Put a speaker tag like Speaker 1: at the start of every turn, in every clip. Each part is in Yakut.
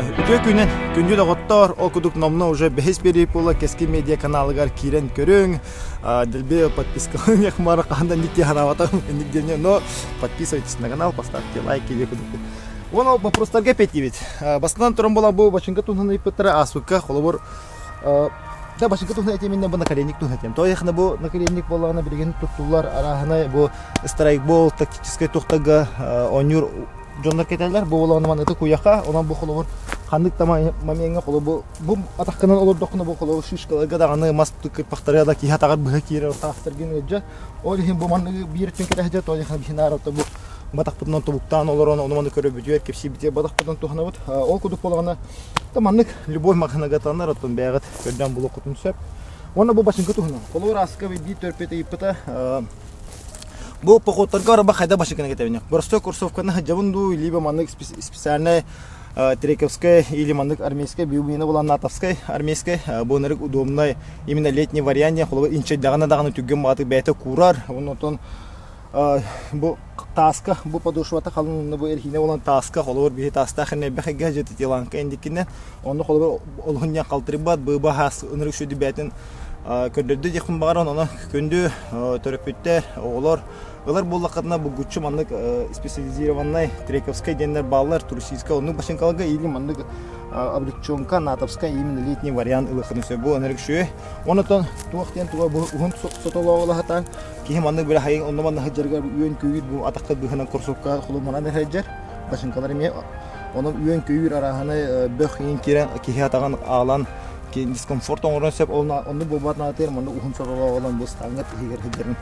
Speaker 1: Үтүө күнүн, күндү доҕоттоор, ол курдук номно уже бэһис биэрии буола Кэскил медиа каналыгар киирэн көрүҥ. Дэлби подпискаланыах мара хаһан ник ханаабатам инник диэни, но подписывайтесь на канал, поставьте лайки диye курдук. Уонна вопростарга эппиэттиибит. Бастатан туран буолан бу бачыҥка туһунан ыйыппыттара ааспыкка холобур да бачыҥка туһунан этиэм иннинэ бу наколенник туһунан этиэм. Тоҕо бу наколенник буоллаҕына билигин туттуллар арааһынай бу страйкбол тактическай туохтарга оонньуур дьоннор кэтэллэр. Бу буоллаҕына манна ытык уйаха, онон бу холобур ханнык да момеҥҥа холобур бу атаххынан олордоххуна бу холобур шишкаларга даҕаны мас кырпахтарга да киһи атаҕар быһа киирэр таастаргын ыалдьар. Ол иһин бу манныгы биир өттүн кэтэһдьэ, то иһин биһинаар бу батахпытынан тобуктаан олорон ону маны көрөбүтүгэр кэпсиибитигэр батахпытынан туһанабыт. Ол курдук буоллаҕына да маннык любой маҕаһыыныга танар оттон бэйэҕит көрдөөн булуоххутун сөп. Уонна бу бачыҥка туһунан. Холобур ааска биир төрпүт ыйыппыта Бу походтарга араба хайда башыкына кетебин. Простой кроссовканы сылдьабын дуу, либо маннык специальный трековскай или маннык армейскай, биумина буолан натовскай армейскай, бу ынырык удобный именно летний вариант, холобур инчэйдэҕинэ даҕаны түргэн баҕатык бэйэтэ куурар, онтон бу тааска бу подошвата халыҥ бу эрхиинэ буолан тааска холобур биһи таастаах элбэх эгэ дьэ индиккинэ онно холобур олуһун халтырбат быыба хаас ынырык сүдү бээтин көрдөрдө диэхпин баҕаран онон күндү төрөппүттэр оҕолор ылар буоллаххытына булгуччу маннык специализированнай трековскай диэннэр бааллар туристическай оннук башенкаларга или маннык облегченка натовскай именно летний вариант ылыаххытын сөп бу ынырык үчүгэй онотон туох диэн туга бу уһун сотолооҕулаһатаан киһи маннык бile хайын онно манна сылдьарыгар үөн-көйүүр бу атахха быһынан кроссовка холуманан сылдьар башенкалар эмиэ онон үөн-көйүүр арааһынай бөх иин киирэн киһи атаҕын аалан дискомфорт оҥорон сөп ол оннук буолбат наадатыгар манна уһун соролооҕолон бу ыстааҥҥа иһигэр сылдьарын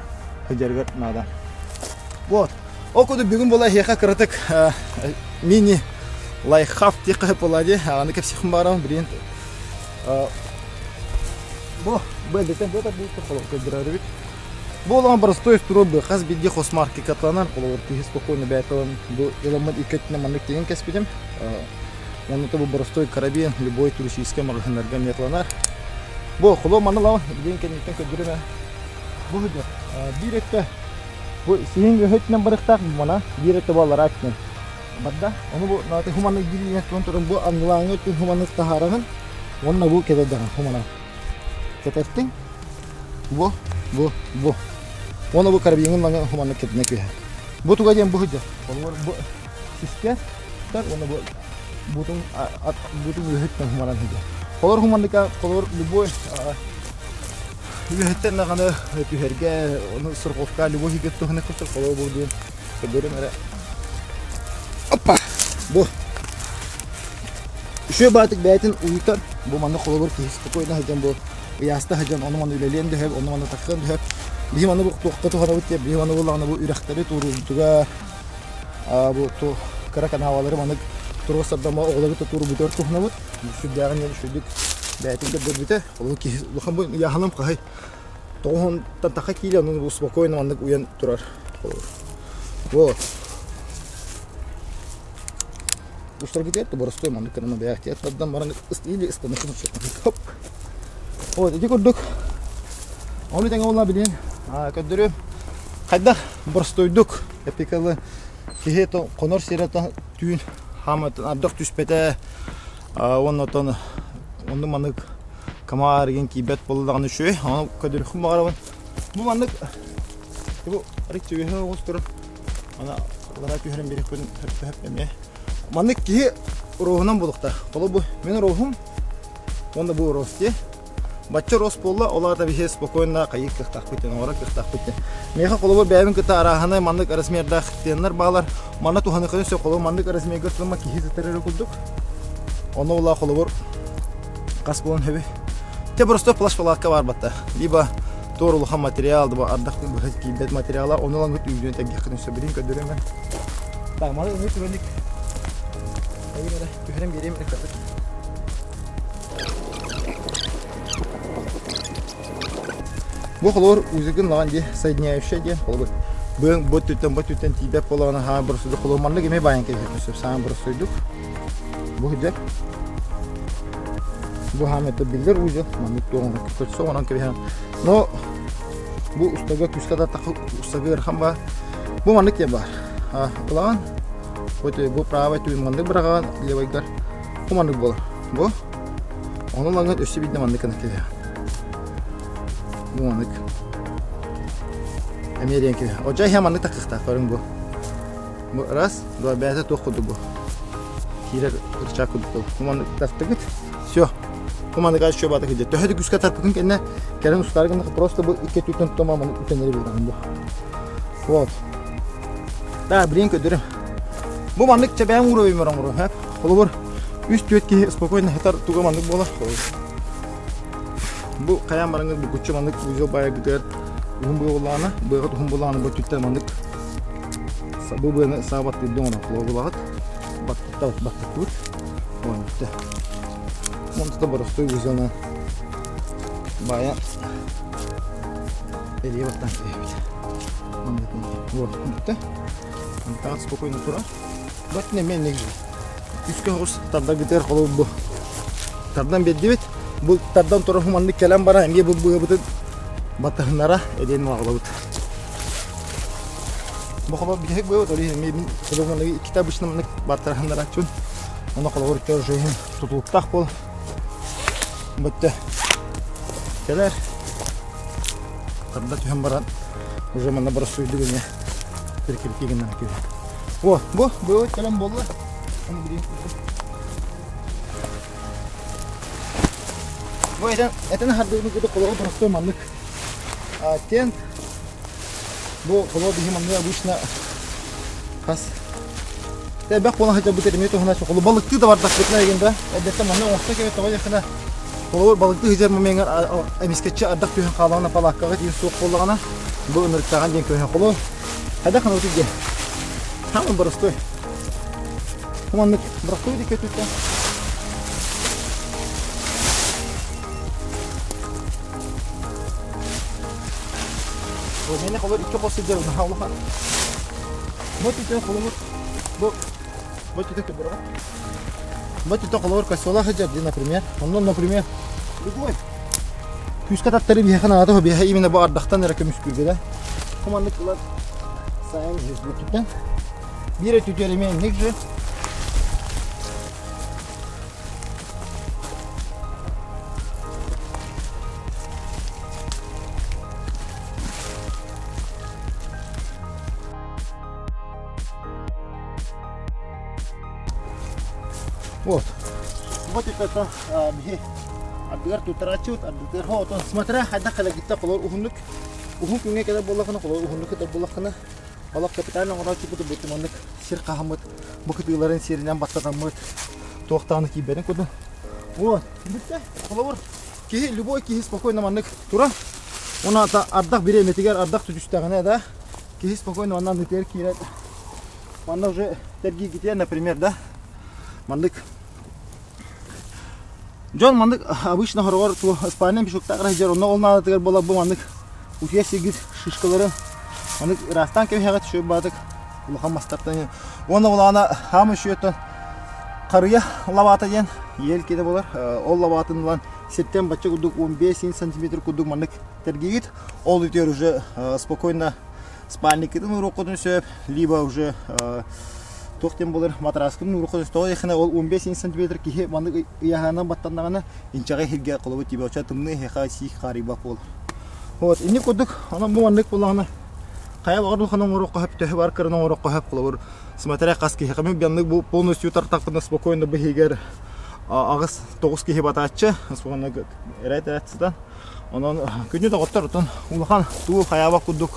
Speaker 1: сылдьарыгар наада вот ол курдук бүгүн буола эһиэхэ кыратык мини лайфхак диэххэ сөп буолла дии аны кэпсиэхпин баҕарабын билигин бу бу элбэтэн бу тарбыыт холобур көрдөрөрүбүт бу олоҕун простой строй бу хас биирдии хосмарки катланар холобур киһи спокойно бэйэтэ бу ыламмыт икки өттүнэн маннык тигэн кэспитим Онно бу боростуой карабин любой туристическай маҕаһыыннарга эмиэ атланар. Бу холуо манна лава билигин кэнниттэн көрдөрүм ээ. Бу сылдьар биир өттө бу сиһин өһөтүнэн барыахтаах мана биир өттө бу аллараа өттүнэн барда. Ону бу наата хуманнык биир туон туран бу аннылааҥҥы өттүн хуманнык таһаараҕын уонна бу кэтэрдэҕин хумана кэтэртиҥ бу бу бу уонна бу карабиҥҥын маҥан хуманнык кэтинэ күһэ. Бу туга диэн бу сылдьар. Холобур бу сискэ уонна бу бутун бутун үөһүттэн хумаран сылдьар. Холор хумандыка холор любой үөһүттэн даҕаны түһэргэ ону страховка любой хигет туһана көстөр холор бу диэн көрдөрүм эрэ. Опа! Бу Үчүгэй баатык бэйэтин уйутар. Бу манна холобур киһи спокойно сылдьан бу ыйааста сылдьан ону маны үлэлиэн да сөп, ону маны тахсыан да сөп. Биһи маны бу туохха туһанабыт диye, биһи маны буоллаҕына бу үрэхтэри туоруурбутугар бу кыра канавалары маннык туруорсардама оҕолору туруорбутугар туһунабыт. Сүрдээҕин диэн үчүгэйдик бэйэтин көрдөрбүтэ. Ол киһи улахан бу ыйааһыным хаһый тоҕуһунтан таха киилэ онон бу спокойно маннык уйан турар. Вот. Устаргытыгар боростуой маннык гынан бэйэхтиэр тардан баран или ыстаныкын хоп. Вот ити курдук ону тэҥэ буолла билигин көрдөрүөм хайдах боростуойдук эпикалы киһи хонор сирэ түүн хааматын ардах түспэтэ уонна оттон оннук маннык комар игин киирбэт буолла даҕаны үчүгэй ону көрдөрүөхпүн баҕарабын бу маннык бу арыт үөһэ оҕус турар аны аллараа түһэрэн биэриэхпин сөп эмиэ маннык киһи роһунан буолуохтаах холобур мин роһум уонна бу рос дии Бачча рос буолла, ол аата биһи спокойно хайыыр кыахтаахпыт диэн, оҥорор кыахтаахпыт диэн. Миэхэ холобур бэйэбин кытта арааһынай маннык размердаах теннар баалар. Манна туһаныххын сөп холобур маннык размерга тума киһи сытар эрэ курдук. Онно була холобур хас буолан сөбүй? Те просто плащ-палатка баар батта. Либо туор улахан материал, либо ардах быһа киирбэт материала, ону ылан үүнүн тэлгиэххин сөп. Билин көрдөрүөм мен. Так, маны ымыы түгэнник түһэрэн биэриэм Бу холобур узигын лаҕан дии соединяющая диэн холобур быаҥ бу өттүттэн бу өттүттэн тиийбэт буоллаҕына хаан боростуйдук холобур маннык эмиэ баайан кэбиһиэххэ сөп саан боростуйдук бу сылдьар бу хаам это биллэр узел маннык туоҕун көрсө оҥорон кэбиһэн но бу устага күүскэ таттахха устага ыарахан баар бу маннык диэн баар ылаҕан бу правай түүн маннык быраҕаҕын левайгар. Бу маннык буолар. Бу. Ону ылаҥҥыт өссө биирдэ маннык гына кэбиһэҕин. Бу маннык. Эмиэ диэн кэбиһэ. Одьа иһэ маннык такыахтаах көрүҥ бу. Бу раз, два, бэйэтэ туох курдук бу. Киирэр ырчаак курдук буолар. Бу маннык тартыгыт. Все. Бу маннык еще баата кыдьа. Төһө да күүскэ тарпытын кэннэ кэлин устаары гыннахха просто бу икки өттүттэн тома маннык үтэннэри биэрэҕин бу. Вот. Да, билин көрдөрүм. Бу маннык чэбээн уровень оҥору, һэ? Холобур, үс-түөрт киһи спокойно сытар туга маннык буолар. Бу хайаан бараҥҥыт букуччу маннык узел баайаргытыгар уһун быа буоллаҕына, быаҕыт уһун буоллаҕына бу өттүттэн маннык бу быаны саа баттыырдыы оҥорон холобулаҕыт. Баттыттабыт, баттыттыбыт. Уон бүттэ. Онто боростуой узелынан баайан Элиэ баттаан кэбиһэбит. Маннык вот бүттэ. Онтон спокойно турар. Вот не мен негізі. Үскө оҕус тардаргытыгар холобур бу. Тардан биэрдибит. Бу тардан турар маннык кэлэн баран эмиэ бу быабытын батыһыннара эдиэн маҕалабыт. Бу холобур бүтэһик быабыт ол иһин эмиэ мин холобур маннык иккитэ обычно маннык баттарыһыннарааччыбын. Онно холобур тоже иһин тутулуктаах буол. Бүттэ. Кэлэр. Тарда түһэн баран уже манна боростуойдук эмиэ прикрепи гынан киһи. О, бу бу кэлэн буолла. Бу этэн этэн хардыгын курдук холоҕу боростуой маннык тент бу холоо биһи маннык обычно хас Элбэх буолан сылдьарбыт эмиэ туһунан холу балыктыы да бардахпытына эгин да эрдэттэн манна оҥосто кэбит тоҕо диэххинэ холобур балыктыы сылдьар момеҥҥар эмискэччи ардах түһэн хаалаҕына палааккаҕа тиийэн суох буоллаҕына бу ынырыктааҕын диэн көһө холу хайдах гынабытый диэн самый простой маннык простой диэки өттүттэн Мені холор икки хос сылдьар наһаа улахан Бу түтэ холобур бу бу түтэ көбөрөҕө. Бу түтэ холобур косёла сылдьар дии, например. Онно, например, любой күүскэ таттары биһиэхэ наада биһиэхэ именно бу ардахтан эрэ көмүскүүргэ да. Бу маннык ылан сайын бу түтэн. Биир өттүтүгэр эмиэ инник же. Вот. Вот это биһи ардыгар туттарааччыбыт, ардыгар отон смотря хайдах кэлэгиттэ холор уһуннук уһун күҥҥэ кэлэр буоллаххына холор уһуннук кытар буоллаххына олох капитально оҥорооччубут бу маннык сир хаһаммыт бу кытыыларын сиринэн баттатаммыт туохтааны киирбэтин курдук вот бүттэ холобур киһи любой киһи спокойно маннык туран уонна ардах бириэмэтигэр ардах түстэҕинэ да киһи спокойно манна аннытыгар киирэн манна уже тэргиигитигэр например да маннык дьон маннык обычно хороҕор спальный мешоктаах сылдьар онно ол наадатыгар буолар бу маннык утуйа сиргит шишкаларын маннык ыраастаан кэбиһэҕит үчүгэй баатык улахан мастартан уонна улаана хаама үчүгэйтэн харыйа лабаата диэн елкиде буолар ол лабаатын ылан сиртэн бачча курдук 15 сантиметр курдук маннык тэргиигит ол үтүөр уже спокойно спальниккытын уруоххутун сөп либо уже туох диэн буолар матраскын уруоххутун сөп тоҕо диэххинэ ол 15 сантиметр киһи маннык ыйааһынан баттаннаҕына инчэҕэй сиргэ холобур тиийбэт оччо тымныы эһиэхэ сиик хаарыйбат буолар вот инник курдук онон бу маннык буоллаҕына хайа баҕар улахан оҥоруохха сөп төһө бар кырын оҥоруохха сөп холобур смотря хас киһиэхэ мин маннык бу полностью тартахпына спокойно быһыгар аҕыс тоҕус киһи батааччы спокойно эрээт-эрээт сытан Онон күнү доҕоттор отон улахан туу хайаабат курдук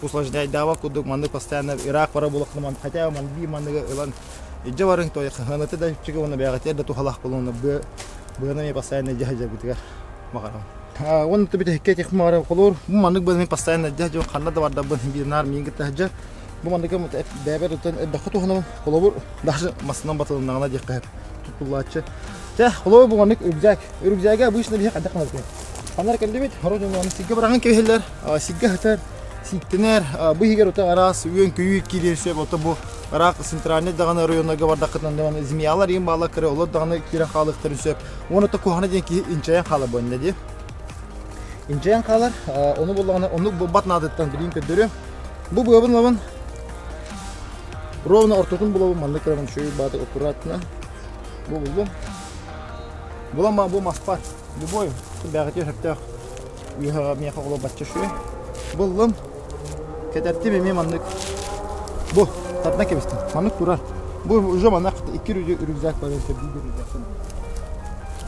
Speaker 1: усложняйдаабат курдук маннык постоянно ыраах бара буолахтына ман хотя бы ман бии манныгы ылан илдьэ барыҥ той хаһыаныты да үчүгэй уонна бэйэҕитигэр да туһалаах буолуон быа быаны эмиэ постоянно илдьэ сылдьаргытыгар баҕарабын. Уонна бүтэһиккэ этих маара холуур бу маннык быаны постоянно илдьэ сылдьабын ханна да бардабын биир наар миигин кытта сылдьар бу маннык бэйэбэр оттон элбэххэ туһанабын холобур даже массынан батылыннаҕына диэххэ сөп туттуллааччы Чэ, холобур бу маннык рюкзак Рюкзаги обычно биһи хайдах гынабыт Ханна эрэ кэллибит, хоро дьон аны сиргэ быраҕан кэбиһэллэр, сиргэ сытар, сииктэнэр, бу иһигэр ото араас үөн-көйүүр киириэн сөп, ото бу ыраах центральный даҕаны районнарга бардаххытына даҕаны змеялар иин бааллар кыра, олор даҕаны киирэн хаалыахтарын сөп. Уонна ото куһаҕана диэн киһи инчэйэн хаалар буонна дии. Инчэйэн хаалар, ону буоллаҕына оннук буолбат наадыттан билиин көрдөрүөм. Бу быабын ылабын, ровно ортотун булабын, маннык кырамын үчүгэй бааты аккуратно. Бу буллум. Булан бу маспар. Любой бэҕэтиэ сөптөөх үөһэҕэ миэхэ оло бачча үчүгэй. Буллум. Кэтэртим эмиэ маннык. Бу тардан кэбистим. Маннык турар. Бу уже манна икки рюкзак бар биир рюкзак.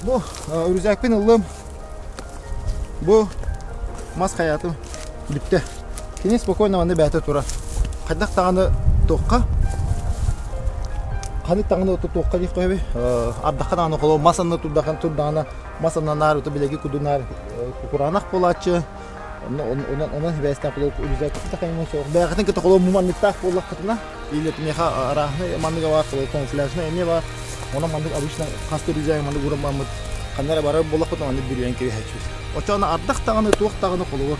Speaker 1: Бу рюкзакпын ыллым. Бу мас хайаатым бүттэ. Кини спокойно манна бэйэтэ турар. Хайдах даҕаны туохха ханнык даҕаны туохха диэх көһөбүй ардахха даҕаны холоо мас анна турдахан турдаҕына мас аннанаар ото билэги кудунаар кураанах буолааччы онон онон сибээстээн холоо рюкзак бэйэҕитин кытта холоо муманныктаах буоллаххытына или миэхэ арааһынай манныга баар камуфляжнай эмиэ баар онон маннык обычно хас да рюкзак маннык ууран ханна эрэ барар буоллахпытына маннык бүрүйэн кэбиһээччибит оччоҕуна ардах даҕаны туох даҕаны холобур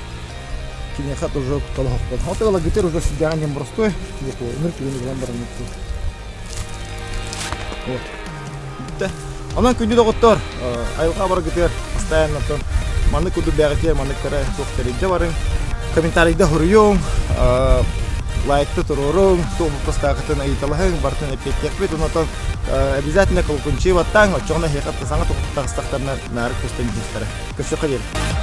Speaker 1: киниэхэ тоже кутталаһохпут. Вот лагытыр уже сүрдээҕин диэн боростуой, өмүр түгүн ылан баран Вот. Бүттэ. Онон күндү доҕоттор, айылҕа баргытыгар постоянно оттон маннык курдук бэҕэтиэр манныктара туох тэрилдэ барыҥ. Комментарийда суруйуҥ, лайкта туруоруҥ, туох боппустаахытын ыйыталаһыҥ, барытын эппиэттиэхпит. Онон обязательно колокольчик баттааҥ, оччоҕуна эһиэхэ саҥа тахыстахтарына наар көстөн иһиэхтэрэ. Көрсүөххэ диэри.